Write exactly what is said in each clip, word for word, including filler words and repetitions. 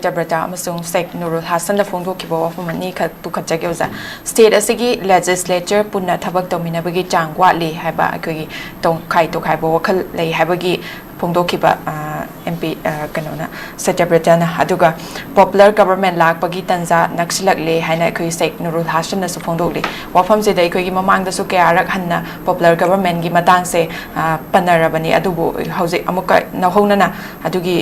ꯁꯇ꯭ꯌꯕ꯭ꯔꯇ ꯑꯃꯁꯨꯡ ꯁꯦꯈ ꯅꯨꯔꯨꯜ ꯍꯥꯁꯟꯗ ꯐꯣꯡꯗꯣꯛꯈꯤꯕ ꯋꯥꯐꯝ ꯑꯅꯤꯈꯛ ꯄꯨꯈꯠꯆꯒꯦ ꯑꯣꯖꯥ꯫ ꯁ꯭ꯇꯦꯠ ꯑꯁꯤꯒꯤ ꯂꯦꯖꯤꯁꯂꯦꯆꯔ ꯄꯨꯟꯅ ꯊꯕꯛ ꯇꯧꯃꯤꯟꯅꯕꯒꯤ ꯆꯥꯡ ꯋꯥꯠꯂꯤ ꯍꯥꯏꯕ ꯑꯩꯈꯣꯏꯒꯤ ꯇꯣꯡꯈꯥꯏ ꯇꯣꯈꯥꯏꯕ ꯋꯥꯈꯜ ꯂꯩ ꯍꯥꯏꯕꯒꯤ ꯐꯣꯡꯗꯣꯛꯈꯤꯕ ꯑꯦꯝ ꯄꯤ ꯀꯩꯅꯣꯅ, ꯁꯇ꯭ꯌꯕ꯭ꯔꯇꯅ꯫ ꯑꯗꯨꯒ ꯄꯣꯄꯨꯂꯔ ꯒꯕꯔꯃꯦꯟ ꯂꯥꯛꯄꯒꯤ ꯇꯥꯟꯖꯥ ꯅꯛꯁꯤꯜꯂꯛꯂꯦ ꯍꯥꯏꯅ ꯑꯩꯈꯣꯏ ꯁꯦꯈ ꯅꯨꯔꯨꯜ ꯍꯥꯁꯟꯅꯁꯨ ꯐꯣꯡꯗꯣꯛꯂꯤ꯫ ꯋꯥꯐꯝꯁꯤꯗ ꯑꯩꯈꯣꯏꯒꯤ ꯃꯃꯥꯡꯗꯁꯨ ꯀꯌꯥꯔꯛ ꯍꯟꯅ ꯄꯣꯄꯨꯂꯔ ꯒꯕꯔꯃꯦꯟꯒꯤ ꯃꯇꯥꯡꯁꯦ ꯄꯟꯅꯔꯕꯅꯤ꯫ ꯑꯗꯨꯕꯨ ꯍꯧꯖꯤꯛ ꯑꯃꯨꯛꯀ ꯅꯧꯍꯧꯅꯅ ꯑꯗꯨꯒꯤ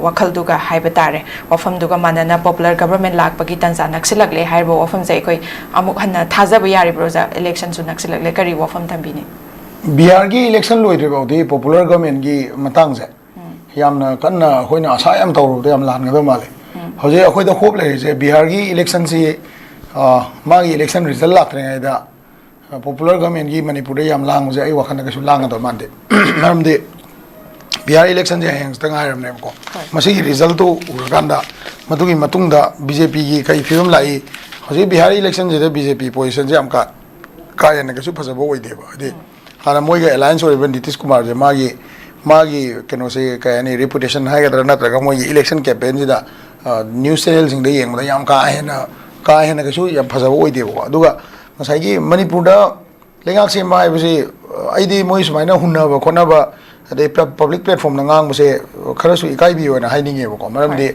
ꯋꯥꯈꯜꯗꯨꯒ ꯍꯥꯏꯕ ꯇꯥꯔꯦ, ꯋꯥꯐꯝꯗꯨꯒ ꯃꯥꯟꯅꯅ ꯄꯣꯄꯨꯂꯔ ꯒꯕꯔꯃꯦꯟ ꯂꯥꯛꯄꯒꯤ ꯇꯥꯟꯖꯥ ꯅꯛꯁꯤꯜꯂꯛꯂꯦ ꯍꯥꯏꯔꯤꯕ ꯋꯥꯐꯝꯁꯦ ꯑꯩꯈꯣꯏ ꯑꯃꯨꯛ ꯍꯟꯅ ꯊꯥꯖꯕ ꯌꯥꯔꯤꯕ꯭ꯔꯣ ꯑꯣꯖꯥ? ꯏꯂꯦꯛꯁꯟꯁꯨ ꯅꯛꯁꯤꯜꯂꯛꯂꯦ, ꯀꯔꯤ ꯋꯥꯐꯝ ꯊꯝꯕꯤꯅꯤ? ꯕꯤꯍꯥꯔꯒꯤ ꯏꯂꯦꯛꯁꯟ ꯂꯣꯏꯗ꯭ꯔꯤ ꯐꯥꯎꯗꯤ ꯄꯣꯄꯨꯂꯔ ꯒꯕꯔꯃꯦꯟꯒꯤ ꯃꯇꯥꯡꯁꯦ ꯌꯥꯝꯅ ꯀꯟꯅ ꯑꯩꯈꯣꯏꯅ ꯑꯁꯥ ꯌꯥꯝ ꯇꯧꯔꯨꯕꯗ ꯌꯥꯝ ꯂꯥꯟꯒꯗꯕ ꯃꯥꯜꯂꯦ꯫ ꯍꯧꯖꯤꯛ ꯑꯩꯈꯣꯏꯗ ꯍꯣꯞ ꯂꯩꯔꯤꯁꯦ ꯕꯤꯍꯥꯔꯒꯤ ꯏꯂꯦꯛꯁꯟꯁꯤ, ꯃꯥꯒꯤ ꯏꯂꯦꯛꯁꯟ ꯔꯤꯖꯜ ꯂꯥꯛꯇ꯭ꯔꯤꯉꯩꯗ ꯄꯣꯄꯨꯂꯔ ꯒꯕꯔꯃꯦꯟꯒꯤ ꯃꯅꯤꯄꯨꯔꯗ ꯌꯥꯝ ꯂꯥꯡꯕꯁꯦ ꯑꯩ ꯋꯥꯈꯜꯗ ꯀꯩꯁꯨ ꯂꯥꯡꯒꯗꯕ ꯃꯥꯟꯗꯦ꯫ ꯃꯔꯝꯗꯤ ꯕꯤꯍꯥꯔ ꯏꯂꯦꯛꯁꯟꯁꯦ ꯍꯌꯦꯡ ꯈꯛꯇ ꯉꯥꯏꯔꯕꯅꯦꯕꯀꯣ꯫ ꯃꯁꯤꯒꯤ ꯔꯤꯖꯜꯇꯨ ꯎꯔꯀꯥꯟꯗ ꯃꯗꯨꯒꯤ ꯃꯇꯨꯡꯗ ꯕꯤ ꯖꯦ ꯄꯤꯒꯤ ꯀꯔꯤ ꯐꯤꯕꯝ ꯂꯥꯛꯏ? ꯍꯧꯖꯤꯛ ꯕꯤꯍꯥꯔ ꯏꯂꯦꯛꯁꯟꯁꯤꯗ ꯕꯤ ꯖꯦ ꯄꯤ ꯄꯣꯖꯤꯁꯟꯁꯦ ꯌꯥꯝ ꯀꯥ ꯀꯥ ꯍꯦꯟꯅ ꯀꯩꯁꯨ ꯐꯖꯕ ꯑꯣꯏꯗꯦꯕ꯫ ꯍꯥꯏꯗꯤ ꯍꯥꯟꯅ ꯃꯣꯏꯒ ꯑꯦꯂꯥꯏꯟꯁ ꯑꯣꯏꯔꯤꯕ ꯅꯤꯇꯤꯁ ꯀꯨꯃꯥꯔꯁꯦ ꯃꯥꯒꯤ ꯃꯥꯒꯤ ꯀꯩꯅꯣꯁꯦ ꯀꯩ ꯍꯥꯏꯅꯤ, ꯔꯤꯄꯨꯇꯦꯁꯟ ꯍꯥꯏꯒꯗ꯭ꯔꯥ ꯅꯠꯇ꯭ꯔꯒ ꯃꯣꯏꯒꯤ ꯏꯂꯦꯛꯁꯟ ꯀꯦꯝꯄꯦꯟꯁꯤꯗ ꯅ꯭ꯌꯨꯁ ꯆꯦꯅꯦꯜꯁꯤꯡꯗ ꯌꯦꯡꯕꯗ ꯌꯥꯝ ꯀꯥ ꯍꯦꯟꯅ ꯀꯥ ꯍꯦꯟꯅ ꯀꯩꯁꯨ ꯌꯥꯝ ꯐꯖꯕ ꯑꯣꯏꯗꯦꯕꯀꯣ꯫ ꯑꯗꯨꯒ ꯉꯁꯥꯏꯒꯤ ꯃꯅꯤꯄꯨꯔꯗ ꯂꯩꯉꯥꯛ ꯁꯦꯝꯕ ꯍꯥꯏꯕꯁꯤ ꯑꯩꯗꯤ ꯃꯣꯏ ꯁꯨꯃꯥꯏꯅ ꯍꯨꯟꯅꯕ ꯈꯣꯠꯅꯕ ꯑꯗꯩ ꯄꯕ꯭ꯂꯤꯛ ꯄ꯭ꯂꯦꯠꯐꯣꯝꯗ ꯉꯥꯡꯕꯁꯦ ꯈꯔꯁꯨ ꯏꯀꯥꯏꯕꯤꯌꯣꯅ ꯍꯥꯏꯅꯤꯡꯉꯦꯕꯀꯣ꯫ ꯃꯔꯝꯗꯤ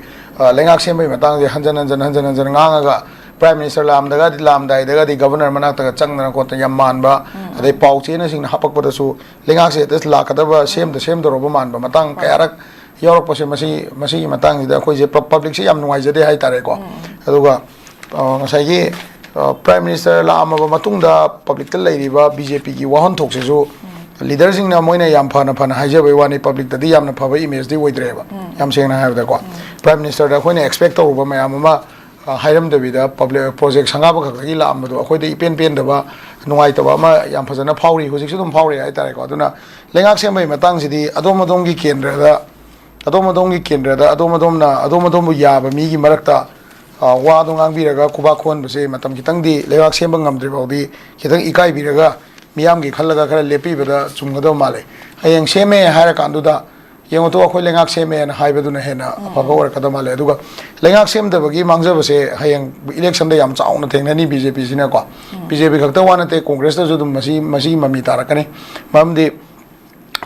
ꯂꯩꯉꯥꯛ ꯁꯦꯝꯕꯒꯤ ꯃꯇꯥꯡꯁꯦ ꯍꯟꯖꯟ ꯍꯟꯖꯟ ꯍꯟꯖꯟ ꯍꯟꯖꯟ ꯉꯥꯡꯉꯒ ꯄ꯭ꯔꯥꯏꯝ ꯃꯤꯅꯤꯁꯇꯔ ꯂꯥꯛꯑꯝꯗꯒꯗꯤ ꯂꯥꯛꯑꯝꯗꯥꯏꯗꯒꯗꯤ ꯒꯕꯔꯅꯔ ꯃꯅꯥꯛꯇꯒ ꯆꯪꯗꯅ ꯈꯣꯠꯇꯅ ꯌꯥꯝ ꯃꯥꯟꯕ, ꯑꯗꯩ ꯄꯥꯎ ꯆꯦꯅꯁꯤꯡꯅ ꯍꯥꯄꯛꯄꯗꯁꯨ ꯂꯩꯉꯥꯛꯁꯦ ꯍꯦꯛꯇ ꯂꯥꯛꯀꯗꯕ ꯁꯦꯝꯗ ꯁꯦꯝꯗꯧꯔꯕ ꯃꯥꯟꯕ ꯃꯇꯥꯡ ꯀꯌꯥꯔꯛ ꯌꯥꯎꯔꯛꯄꯁꯦ, ꯃꯁꯤ ꯃꯁꯤꯒꯤ ꯃꯇꯥꯡꯁꯤꯗ ꯑꯩꯈꯣꯏꯁꯦ ꯄꯕ꯭ꯂꯤꯛꯁꯦ ꯌꯥꯝ ꯅꯨꯡꯉꯥꯏꯖꯗꯦ ꯍꯥꯏꯇꯥꯔꯦꯀꯣ꯫ ꯑꯗꯨꯒ ꯉꯁꯥꯏꯒꯤ ꯄ꯭ꯔꯥꯏꯝ ꯃꯤꯅꯤꯁꯇꯔ ꯂꯥꯛꯑꯝꯃꯕ ꯃꯇꯨꯡꯗ ꯄꯕ꯭ꯂꯤꯛꯇ ꯂꯩꯔꯤꯕ ꯕꯤ ꯖꯦ ꯄꯤꯒꯤ ꯋꯥꯍꯟꯊꯣꯛꯁꯤꯁꯨ ꯂꯤꯗꯔꯁꯤꯡꯅ ꯃꯣꯏꯅ ꯌꯥꯝ ꯐꯅ ꯐꯅ ꯍꯥꯏꯖꯕꯩ ꯋꯥꯅꯤ, ꯄꯕ꯭ꯂꯤꯛꯇꯗꯤ ꯌꯥꯝꯅ ꯐꯕ ꯏꯃꯦꯖꯇꯤ ꯑꯣꯏꯗ꯭ꯔꯦꯕ꯫ ꯌꯥꯝ ꯁꯦꯡꯅ ꯍꯥꯏꯔꯕꯗꯀꯣ, ꯄ꯭ꯔꯥꯏꯝ ꯃꯤꯅꯤꯁꯇꯔꯗ ꯑꯩꯈꯣꯏꯅ ꯑꯦꯛꯁꯄꯦꯛ ꯇꯧꯔꯨꯕ ꯃꯌꯥꯝ ꯑꯃ ꯍꯥꯏꯔꯝꯗꯕꯤꯗ ꯄꯕ꯭ꯂꯤꯛ ꯄ꯭ꯔꯣꯖꯦꯛ ꯁꯪꯒꯥꯕ ꯈꯛꯇꯒꯤ ꯂꯥꯛꯑꯝꯕꯗꯣ ꯑꯩꯈꯣꯏꯗ ꯏꯄꯦꯟ ꯄꯦꯟꯗꯕ, ꯅꯨꯡꯉꯥꯏꯇꯕ ꯑꯃ ꯌꯥꯝ ꯐꯖꯅ ꯐꯥꯎꯔꯤ, ꯍꯧꯖꯤꯛꯁꯨ ꯑꯗꯨꯝ ꯐꯥꯎꯔꯤ ꯍꯥꯏꯇꯥꯔꯦꯀꯣ꯫ ꯑꯗꯨꯅ ꯂꯩꯉꯥꯛ ꯁꯦꯝꯕꯒꯤ ꯃꯇꯥꯡꯁꯤꯗꯤ ꯑꯗꯣꯝ ꯑꯗꯣꯝꯒꯤ ꯀꯦꯟꯗ꯭ꯔꯗ ꯑꯗꯣꯝ ꯑꯗꯣꯝꯒꯤ ꯀꯦꯟꯗ꯭ꯔꯗ ꯑꯗꯣꯝ ꯑꯗꯣꯝꯅ ꯑꯗꯣꯝ ꯑꯗꯣꯝꯕꯨ ꯌꯥꯕ ꯃꯤꯒꯤ ꯃꯔꯛꯇ ꯋꯥꯗꯣ ꯉꯥꯡꯕꯤꯔꯒ ꯈꯨꯕꯥꯛ ꯈꯨꯍꯟꯕꯁꯦ ꯃꯇꯝ ꯈꯤꯇꯪꯗꯤ ꯂꯩꯕꯥꯛ ꯁꯦꯝꯕ ꯉꯝꯗ꯭ꯔꯤ ꯐꯥꯎꯗꯤ ꯈꯤꯇꯪ ꯏꯀꯥꯏꯕꯤꯔꯒ ꯃꯤꯌꯥꯝꯒꯤ ꯈꯜꯂꯒ ꯈꯔ ꯂꯦꯞꯄꯤꯕꯗ ꯆꯨꯝꯒꯗꯕ ꯃꯥꯜꯂꯦ꯫ ꯍꯌꯦꯡ ꯁꯦꯝꯃꯦ ꯍꯥꯏꯔꯀꯥꯟꯗꯨꯗ ꯌꯦꯡꯉꯨꯇꯣ, ꯑꯩꯈꯣꯏ ꯂꯩꯉꯥꯛ ꯁꯦꯝꯃꯦꯅ ꯍꯥꯏꯕꯗꯨꯅ ꯍꯦꯟꯅ ꯑꯐꯕ ꯑꯣꯏꯔꯛꯀꯗꯕ ꯃꯥꯜꯂꯦ꯫ ꯑꯗꯨꯒ ꯂꯩꯉꯥꯛ ꯁꯦꯝꯗꯕꯒꯤ ꯃꯥꯡꯖꯕꯁꯦ ꯍꯌꯦꯡ ꯏꯂꯦꯛꯁꯟꯗ ꯌꯥꯝ ꯆꯥꯎꯅ ꯊꯦꯡꯅꯅꯤ ꯕꯤ ꯖꯦ ꯄꯤꯁꯤꯅꯀꯣ꯫ ꯕꯤ ꯖꯦ ꯄꯤ ꯈꯛꯇ ꯋꯥ ꯅꯠꯇꯦ, ꯀꯣꯡꯒ꯭ꯔꯦꯁꯇꯁꯨ ꯑꯗꯨꯝ ꯃꯁꯤ, ꯃꯁꯤꯒꯤ ꯃꯃꯤ ꯇꯥꯔꯛꯀꯅꯤ꯫ ꯃꯔꯝꯗꯤ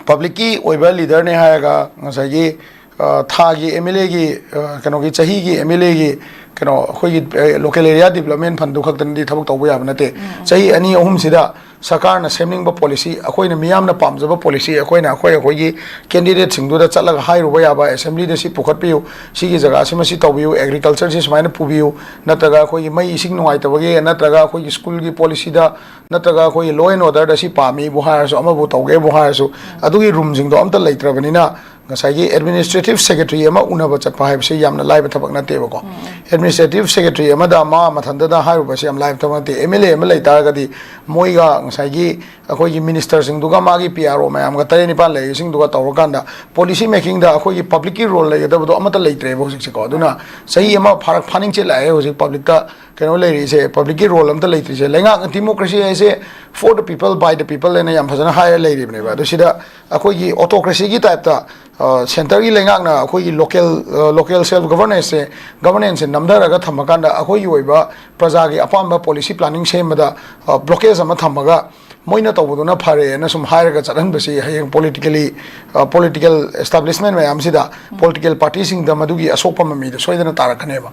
ꯄꯕ꯭ꯂꯤꯛꯀꯤ ꯑꯣꯏꯕ ꯂꯤꯗꯔꯅꯦ ꯍꯥꯏꯔꯒ ꯉꯁꯥꯏꯒꯤ, ꯑ, ꯊꯥꯒꯤ ꯑꯦꯝ ꯑꯦꯜ ꯑꯦꯒꯤ, ꯑ, ꯀꯩꯅꯣꯒꯤ, ꯆꯍꯤꯒꯤ ꯑꯦꯝ ꯑꯦꯜ ꯑꯦꯒꯤ, ꯀꯩꯅꯣ, ꯑꯩꯈꯣꯏꯒꯤ, ꯑ, ꯂꯣꯀꯦꯜ ꯑꯦꯔꯤꯌꯥ ꯗꯤꯕꯂꯞꯃꯦꯟ ꯐꯟꯗꯨ ꯈꯛꯇꯅꯗꯤ ꯊꯕꯛ ꯇꯧꯕ ꯌꯥꯕ ꯅꯠꯇꯦ꯫ ꯆꯍꯤ ꯑꯅꯤ ꯑꯍꯨꯝꯁꯤꯗ ꯁꯔꯀꯥꯔꯅ ꯁꯦꯝꯅꯤꯡꯕ ꯄꯣꯂꯤꯁꯤ, ꯑꯩꯈꯣꯏꯅ ꯃꯤꯌꯥꯝꯅ ꯄꯥꯝꯖꯕ ꯄꯣꯂꯤꯁꯤ, ꯑꯩꯈꯣꯏꯅ ꯑꯩꯈꯣꯏ ꯑꯩꯈꯣꯏꯒꯤ ꯀꯦꯟꯗꯤꯗꯦꯠꯁꯤꯡꯗꯨꯗ ꯆꯠꯂꯒ ꯍꯥꯏꯔꯨꯕ ꯌꯥꯕ, ꯑꯦꯁꯦꯝꯕ꯭ꯂꯤꯗ ꯁꯤ ꯄꯨꯈꯠꯄꯤꯌꯨ, ꯁꯤꯒꯤ ꯖꯒꯥꯁꯤꯃ ꯁꯤ ꯇꯧꯕꯤꯌꯨ, ꯑꯦꯒ꯭ꯔꯤꯀꯜꯆꯔꯁꯤ ꯁꯨꯃꯥꯏꯅ ꯄꯨꯕꯤꯌꯨ, ꯅꯠꯇ꯭ꯔꯒ ꯑꯩꯈꯣꯏꯒꯤ ꯃꯩ ꯏꯁꯤꯡ ꯅꯨꯡꯉꯥꯏꯇꯕꯒꯤ, ꯅꯠꯇ꯭ꯔꯒ ꯑꯩꯈꯣꯏꯒꯤ ꯁ꯭ꯀꯨꯜꯒꯤ ꯄꯣꯂꯤꯁꯤꯗ, ꯅꯠꯇ꯭ꯔꯒ ꯑꯩꯈꯣꯏꯒꯤ law and orderꯗ ꯁꯤ ꯄꯥꯝꯃꯤꯕꯨ ꯍꯥꯏꯔꯁꯨ, ꯑꯃꯕꯨ ꯇꯧꯒꯦꯕꯨ ꯍꯥꯏꯔꯁꯨ, ꯑꯗꯨꯒꯤ ꯔꯨꯝꯁꯤꯡꯗꯣ ꯑꯝꯇ ꯂꯩꯇ꯭ꯔꯕꯅꯤꯅ, ꯉꯁꯥꯏꯒꯤ ꯑꯦꯗꯃꯤꯅꯤꯁꯇ꯭ꯔꯦꯇꯤꯚ ꯁꯦꯀ꯭ꯔꯦꯇꯔꯤ ꯑꯃ ꯎꯅꯕ ꯆꯠꯄ ꯍꯥꯏꯕꯁꯤ ꯌꯥꯝꯅ ꯂꯥꯏꯕ ꯊꯕꯛ ꯅꯠꯇꯦꯕꯀꯣ꯫ ꯑꯦꯗꯃꯤꯅꯤꯁꯇ꯭ꯔꯦꯇꯤꯚ ꯁꯦꯀ꯭ꯔꯦꯇꯔꯤ ꯑꯃꯗ ꯃꯥ ꯃꯊꯟꯇꯗ ꯍꯥꯏꯔꯨꯕꯁꯤ ꯌꯥꯝ ꯂꯥꯏꯕ ꯊꯕꯛ ꯅꯠꯇꯦ꯫ ꯑꯦꯝ ꯑꯦꯜ ꯑꯦ ꯑꯃ ꯂꯩ ꯇꯥꯔꯒꯗꯤ ꯃꯣꯏꯒ ꯉꯁꯥꯏꯒꯤ ꯑꯩꯈꯣꯏꯒꯤ ꯃꯤꯅꯤꯁꯇꯔꯁꯤꯡꯗꯨꯒ ꯃꯥꯒꯤ ꯄꯤ ꯑꯥꯔ ꯑꯣ ꯃꯌꯥꯝꯒ ꯇꯔꯦꯠ ꯅꯤꯄꯥꯜ ꯂꯩꯔꯤꯁꯤꯡꯗꯨꯒ ꯇꯧꯔꯀꯥꯟꯗ ꯄꯣꯂꯤꯁꯤ ꯃꯦꯀꯤꯡꯗ ꯑꯩꯈꯣꯏꯒꯤ ꯄꯕ꯭ꯂꯤꯛꯀꯤ ꯔꯣꯜ ꯂꯩꯒꯗꯕꯗꯣ ꯑꯃꯠꯇ ꯂꯩꯇ꯭ꯔꯦꯕ ꯍꯧꯖꯤꯛꯁꯦꯀꯣ꯫ ꯑꯗꯨꯅ ꯆꯍꯤ ꯑꯃ ꯐꯥꯔꯛ ꯐꯥꯅꯤꯡ ꯆꯦꯜꯂꯛꯑꯦ ꯍꯧꯖꯤꯛ ꯄꯕ꯭ꯂꯤꯛꯇ ꯀꯩꯅꯣ ꯂꯩꯔꯤꯁꯦ, ꯄꯕ꯭ꯂꯤꯛꯀꯤ ꯔꯣꯜ ꯑꯝꯇ ꯂꯩꯇ꯭ꯔꯤꯁꯦ꯫ ꯂꯩꯉꯥꯛ, ꯗꯤꯃꯣꯀ꯭ꯔꯦꯁꯤ ꯍꯥꯏꯁꯦ for the people, by the people ꯍꯥꯏꯅ ꯌꯥꯝ ꯐꯖꯅ ꯍꯥꯏꯔ ꯂꯩꯔꯤꯕꯅꯦꯕ꯫ ꯑꯗꯨ ꯁꯤꯗ ꯑꯩꯈꯣꯏꯒꯤ ꯑꯣꯇꯣꯀ꯭ꯔꯦꯁꯤꯒꯤ ꯇꯥꯏꯞꯇ, ꯑ, ꯁꯦꯟꯇꯔꯒꯤ ꯂꯩꯉꯥꯛꯅ ꯑꯩꯈꯣꯏꯒꯤ ꯂꯣꯀꯦꯜ, ꯑ, ꯂꯣꯀꯦꯜ ꯁꯦꯜꯐ ꯒꯚꯔꯅꯦꯟꯁꯁꯦ, ꯒꯚꯔꯅꯦꯟꯁꯁꯦ ꯅꯝꯊꯔꯒ ꯊꯝꯃꯀꯥꯟꯗ ꯑꯩꯈꯣꯏꯒꯤ ꯑꯣꯏꯕ ꯄ꯭ꯔꯖꯥꯒꯤ ꯑꯄꯥꯝꯕ ꯄꯣꯂꯤꯁꯤ ꯄ꯭ꯂꯥꯅꯤꯡ ꯁꯦꯝꯕꯗ, ꯑ, ꯕ꯭ꯂꯣꯀꯦꯖ ꯑꯃ ꯊꯝꯃꯒ ꯃꯣꯏꯅ ꯇꯧꯕꯗꯨꯅ ꯐꯔꯦꯅ ꯁꯨꯝ ꯍꯥꯏꯔꯒ ꯆꯠꯍꯟꯕꯁꯤ ꯍꯌꯦꯡ ꯄꯣꯂꯤꯇꯤꯀꯦꯂꯤ, ꯑ, ꯄꯣꯂꯤꯇꯤꯀꯦꯜ ꯑꯦꯁꯇꯥꯕ꯭ꯂꯤꯁꯃꯦꯟ ꯃꯌꯥꯝꯁꯤꯗ, ꯄꯣꯂꯤꯇꯤꯀꯦꯜ ꯄꯥꯔꯇꯤꯁꯤꯡꯗ ꯃꯗꯨꯒꯤ ꯑꯁꯣꯛꯄ ꯃꯃꯤꯗꯣ ꯁꯣꯏꯗꯅ ꯇꯥꯔꯛꯀꯅꯦꯕ꯫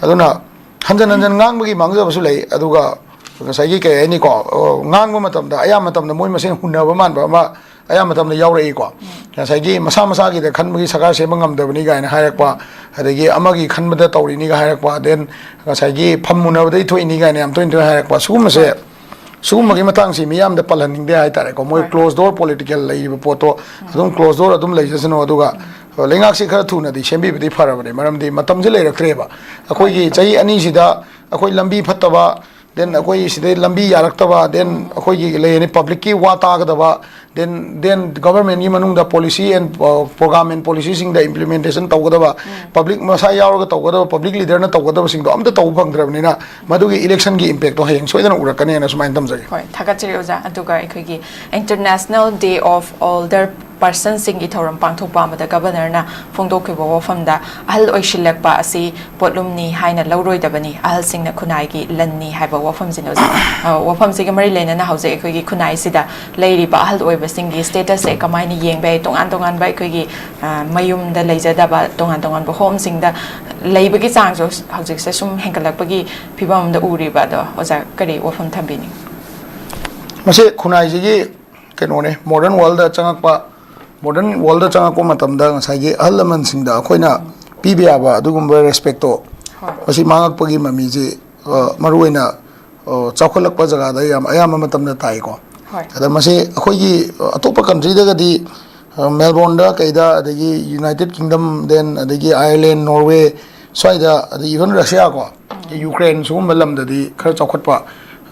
ꯑꯗꯨꯅ ꯍꯟꯖꯟ ꯍꯟꯖꯟ ꯉꯥꯡꯕꯒꯤ ꯃꯥꯡꯖꯕꯁꯨ ꯂꯩ꯫ ꯑꯗꯨꯒ ꯉꯁꯥꯏꯒꯤ ꯀꯩ ꯍꯥꯏꯅꯤꯀꯣ, ꯑ, ꯉꯥꯡꯕ ꯃꯇꯝꯗ ꯑꯌꯥꯝꯕ ꯃꯇꯝꯗ ꯃꯣꯏ ꯃꯁꯦꯟ ꯍꯨꯟꯅꯕ ꯃꯥꯟꯕ ꯑꯃ ꯑꯌꯥꯝꯕ ꯃꯇꯝꯗ ꯌꯥꯎꯔꯛꯏꯀꯣ꯫ ꯉꯁꯥꯏꯒꯤ ꯃꯁꯥ ꯃꯁꯥꯒꯤꯗ ꯈꯟꯕꯒꯤ ꯁꯔꯀꯥꯔ ꯁꯦꯝꯕ ꯉꯝꯗꯕꯅꯤ ꯀꯥꯏꯅ ꯍꯥꯏꯔꯛꯄ, ꯑꯗꯒꯤ ꯑꯃꯒꯤ ꯈꯟꯕꯗ ꯇꯧꯔꯤꯅꯤꯒ ꯍꯥꯏꯔꯛꯄ, then ꯉꯁꯥꯏꯒꯤ ꯐꯝ ꯃꯨꯟꯅꯕꯗꯩ ꯊꯣꯛꯏꯅꯤ ꯀꯥꯏꯅ ꯌꯥꯝ ꯇꯣꯏꯅ ꯇꯣꯏꯅ ꯍꯥꯏꯔꯛꯄ, ꯁꯤꯒꯨꯝꯕꯁꯦ, ꯁꯤꯒꯨꯝꯕꯒꯤ ꯃꯇꯥꯡꯁꯤ ꯃꯤꯌꯥꯝꯗ ꯄꯜꯍꯟꯅꯤꯡꯗꯦ ꯍꯥꯏꯇꯥꯔꯦꯀꯣ꯫ ꯃꯣꯏ ꯍꯣꯏ꯫ Closed door political ꯂꯩꯔꯤꯕ ꯄꯣꯠꯇꯣ ꯑꯗꯨꯝ closed door ꯑꯗꯨꯝ ꯂꯩꯖꯁꯅꯨ꯫ ꯑꯗꯨꯒ ꯂꯩꯉꯥꯛꯁꯤ ꯈꯔ ꯊꯨꯅꯗꯤ ꯁꯦꯝꯕꯤꯕꯗꯤ ꯐꯔꯕꯅꯦ, ꯃꯔꯝꯗꯤ ꯃꯇꯝꯁꯤ ꯂꯩꯔꯛꯇ꯭ꯔꯦꯕ꯫ ꯑꯩꯈꯣꯏꯒꯤ ꯆꯍꯤ ꯑꯅꯤꯁꯤꯗ ꯑꯩꯈꯣꯏ ꯂꯝꯕꯤ ꯐꯠꯇꯕ, then ꯑꯩꯈꯣꯏ ꯁꯤꯗꯩ ꯂꯝꯕꯤ ꯌꯥꯔꯛꯇꯕ, then ꯑꯩꯈꯣꯏꯒꯤ ꯂꯩꯔꯅꯤ ꯄꯕ꯭ꯂꯤꯛꯀꯤ ꯋꯥ ꯇꯥꯒꯗꯕ, then, then ꯒꯚꯔꯟꯃꯦꯟꯒꯤ ꯃꯅꯨꯡꯗ ꯄꯣꯂꯤꯁꯤ ꯑꯦꯟ, ꯑ, ꯄ꯭ꯔꯣꯒ꯭ꯔꯥꯝ ꯑꯦꯟ ꯄꯣꯂꯤꯁꯤꯁꯤꯡꯗ ꯏꯝꯄ꯭ꯂꯤꯃꯦꯟꯇꯦꯁꯟ ꯇꯧꯒꯗꯕ, ꯄꯕ꯭ꯂꯤꯛ ꯃꯁꯥ ꯌꯥꯎꯔꯒ ꯇꯧꯒꯗꯕ, ꯄꯕ꯭ꯂꯤꯛ ꯂꯤꯗꯔꯅ ꯇꯧꯒꯗꯕꯁꯤꯡꯗꯣ ꯑꯝꯇ ꯇꯧꯕ ꯐꯪꯗ꯭ꯔꯕꯅꯤꯅ, ꯃꯗꯨꯒꯤ ꯏꯂꯦꯛꯁꯟꯒꯤ ꯏꯝꯄꯦꯛꯇꯣ ꯍꯌꯦꯡ ꯁꯣꯏꯗꯅ ꯎꯔꯛꯀꯅꯦꯅ ꯁꯨꯃꯥꯏꯅ ꯊꯝꯖꯒꯦ꯫ ꯍꯣꯏ, ꯊꯥꯒꯠꯆꯔꯤ ꯑꯣꯖꯥ꯫ ꯑꯗꯨꯒ ꯑꯩꯈꯣꯏꯒꯤ International Day of Older ꯄꯥꯔꯁꯟꯁꯤꯡꯒꯤ ꯊꯧꯔꯝ ꯄꯥꯡꯊꯣꯛꯄ ꯑꯃꯗ ꯒꯕꯔꯅꯔꯅ ꯐꯣꯡꯗꯣꯛꯈꯤꯕ ꯋꯥꯐꯝꯗ ꯑꯍꯜ ꯑꯣꯏꯁꯤꯜꯂꯛꯄ ꯑꯁꯤ ꯄꯣꯠꯂꯨꯝꯅꯤ ꯍꯥꯏꯅ ꯂꯧꯔꯣꯏꯗꯕꯅꯤ, ꯑꯍꯜꯁꯤꯡꯅ ꯈꯨꯟꯅꯥꯏꯒꯤ ꯂꯟꯅꯤ ꯍꯥꯏꯕ ꯋꯥꯐꯝꯁꯤꯅ ꯑꯣꯖꯥ, ꯑ, ꯋꯥꯐꯝꯁꯤꯒ ꯃꯔꯤ ꯂꯩꯅꯅ ꯍꯧꯖꯤꯛ ꯑꯩꯈꯣꯏꯒꯤ ꯈꯨꯟꯅꯥꯏꯁꯤꯗ ꯂꯩꯔꯤꯕ ꯑꯍꯜ ꯑꯣꯏꯕꯁꯤꯡꯒꯤ ꯁ꯭ꯇꯦꯇꯁꯁꯦ ꯀꯃꯥꯏꯅ ꯌꯦꯡꯕ ꯌꯥꯏ? ꯇꯣꯉꯥꯟ ꯇꯣꯉꯥꯟꯕ ꯑꯩꯈꯣꯏꯒꯤ, ꯑ, ꯃꯌꯨꯝꯗ ꯂꯩꯖꯗꯕ ꯇꯣꯉꯥꯟ ꯇꯣꯉꯥꯟꯕ ꯍꯣꯝꯁꯤꯡꯗ ꯂꯩꯕꯒꯤ ꯆꯥꯡꯁꯨ ꯍꯧꯖꯤꯛꯁꯦ ꯁꯨꯝ ꯍꯦꯟꯒꯠꯂꯛꯄꯒꯤ ꯐꯤꯕꯝ ꯑꯃꯗ ꯎꯔꯤꯕ ꯑꯗꯣ ꯑꯣꯖꯥ ꯀꯔꯤ ꯋꯥꯐꯝ ꯊꯝꯕꯤꯅꯤꯡ? ꯃꯁꯤ ꯈꯨꯟꯅꯥꯏꯁꯤꯒꯤ ꯀꯩꯅꯣꯅꯦ, ꯃꯣꯗꯔꯟ ꯋꯥꯔꯜꯗ ꯆꯪꯉꯛꯄ, ꯃꯣꯗꯔꯟ ꯋꯥꯔꯜꯗ ꯆꯪꯉꯛꯄ ꯃꯇꯝꯗ ꯉꯁꯥꯏꯒꯤ ꯑꯍꯜ ꯂꯃꯟꯁꯤꯡꯗ ꯑꯩꯈꯣꯏꯅ ꯄꯤꯕ ꯌꯥꯕ ꯑꯗꯨꯒꯨꯝꯕ ꯔꯦꯁꯄꯦꯛꯇꯣ, ꯍꯣꯏ꯫ ꯃꯁꯤ ꯃꯥꯡꯉꯛꯄꯒꯤ ꯃꯃꯤꯁꯤ, ꯑ, ꯃꯔꯨꯑꯣꯏꯅ, ꯑ, ꯆꯥꯎꯈꯠꯂꯛꯄ ꯖꯒꯥꯗ ꯌꯥꯝ ꯑꯌꯥꯝꯕ ꯃꯇꯝꯗ ꯇꯥꯏꯀꯣ꯫ ꯍꯣꯏ꯫ ꯑꯗ ꯃꯁꯤ ꯑꯩꯈꯣꯏꯒꯤ, ꯑ, ꯑꯇꯣꯞꯄ ꯀꯟꯇ꯭ꯔꯤꯗꯒꯗꯤ, ꯑ, ꯃꯦꯜꯕꯣꯔꯟꯗ ꯀꯩꯗ, ꯑꯗꯒꯤ ꯌꯨꯅꯥꯏꯇꯦꯠ ꯀꯤꯡꯗꯝ, ꯗꯦꯟ ꯑꯗꯒꯤ ꯑꯥꯌꯔꯂꯦꯟ, ꯅꯣꯔꯋꯦ, ꯁ꯭ꯋꯥꯏꯗ, ꯑꯗꯩ ꯏꯚꯟ ꯔꯁꯤꯌꯥ ꯀꯣ, ꯌꯨꯀ꯭ꯔꯦꯟ, ꯁꯤꯒꯨꯝꯕ ꯂꯝꯗꯗꯤ ꯈꯔ ꯆꯥꯎꯈꯠꯄ,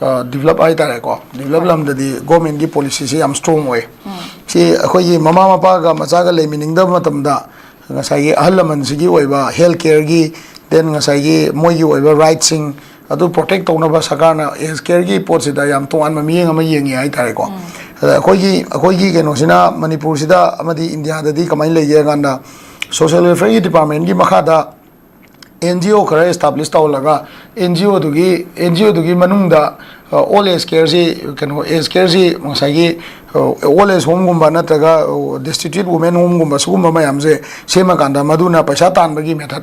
ꯗꯤꯕꯂꯞ ꯍꯥꯏꯇꯥꯔꯦꯀꯣ, ꯗꯤꯕꯂꯞ ꯂꯝꯗꯗꯤ ꯒꯣꯔꯃꯦꯟꯒꯤ ꯄꯣꯂꯤꯁꯤꯁꯦ ꯌꯥꯝ ꯁ꯭ꯇꯔꯣꯡ ꯑꯣꯏ꯫ ꯁꯤ ꯑꯩꯈꯣꯏꯒꯤ ꯃꯃꯥ ꯃꯄꯥꯒ ꯃꯆꯥꯒ ꯂꯩꯃꯤꯟꯅꯤꯡꯗꯕ ꯃꯇꯝꯗ ꯉꯁꯥꯏꯒꯤ ꯑꯍꯜ ꯂꯃꯟꯁꯤꯒꯤ ꯑꯣꯏꯕ ꯍꯦꯜꯊ ꯀꯦꯌꯔꯒꯤ, ꯗꯦꯟ ꯉꯁꯥꯏꯒꯤ ꯃꯣꯏꯒꯤ ꯑꯣꯏꯕ ꯔꯥꯏꯠꯁꯤꯡ ꯑꯗꯨ ꯄ꯭ꯔꯣꯇꯦꯛ ꯇꯧꯅꯕ ꯁꯔꯀꯥꯔꯅ ꯑꯦꯖ ꯀꯦꯌꯔꯒꯤ ꯄꯣꯠꯁꯤꯗ ꯌꯥꯝ ꯇꯣꯉꯥꯟꯕ ꯃꯤꯠꯌꯦꯡ ꯑꯃ ꯌꯦꯡꯉꯤ ꯍꯥꯏꯇꯥꯔꯦꯀꯣ꯫ ꯑꯗ ꯑꯩꯈꯣꯏꯒꯤ, ꯑꯩꯈꯣꯏꯒꯤ ꯀꯩꯅꯣꯁꯤꯅ, ꯃꯅꯤꯄꯨꯔꯁꯤꯗ ꯑꯃꯗꯤ ꯏꯟꯗꯤꯌꯥꯗꯗꯤ ꯀꯃꯥꯏꯅ ꯂꯩꯒꯦ ꯍꯥꯏ ꯀꯥꯟꯗ, ꯁꯣꯁꯤꯌꯦꯜ ꯋꯦꯜꯐꯤꯌꯔꯒꯤ ꯗꯤꯄꯥꯔꯠꯃꯦꯟꯒꯤ ꯃꯈꯥꯗ ꯑꯦꯟ ꯖꯤ ꯑꯣ ꯈꯔ ꯑꯦꯁꯇꯥꯕ꯭ꯂꯤꯁ ꯇꯧꯍꯜꯂꯒ, ꯑꯦꯟ ꯖꯤ ꯑꯣꯗꯨꯒꯤ, ꯑꯦꯟ ꯖꯤ ꯑꯣꯗꯨꯒꯤ ꯃꯅꯨꯡꯗ ꯑꯣꯜ ꯑꯦꯖ ꯀꯦꯌꯔꯁꯤ, ꯀꯩꯅꯣ, ꯑꯦꯖ ꯀꯦꯌꯔꯁꯤ ꯉꯁꯥꯏꯒꯤ ꯑꯣꯜ ꯑꯦꯖ ꯍꯣꯝꯒꯨꯝꯕ ꯅꯠꯇ꯭ꯔꯒ ꯗꯤꯁꯇꯤꯇ꯭ꯌꯨꯠ ꯋꯨꯃꯦꯟ ꯍꯣꯝꯒꯨꯝꯕ, ꯁꯤꯒꯨꯝꯕ ꯃꯌꯥꯝꯁꯦ ꯁꯦꯝꯃꯀꯥꯟꯗ ꯃꯗꯨꯅ ꯄꯩꯁꯥ ꯇꯥꯟꯕꯒꯤ ꯃꯦꯊꯠ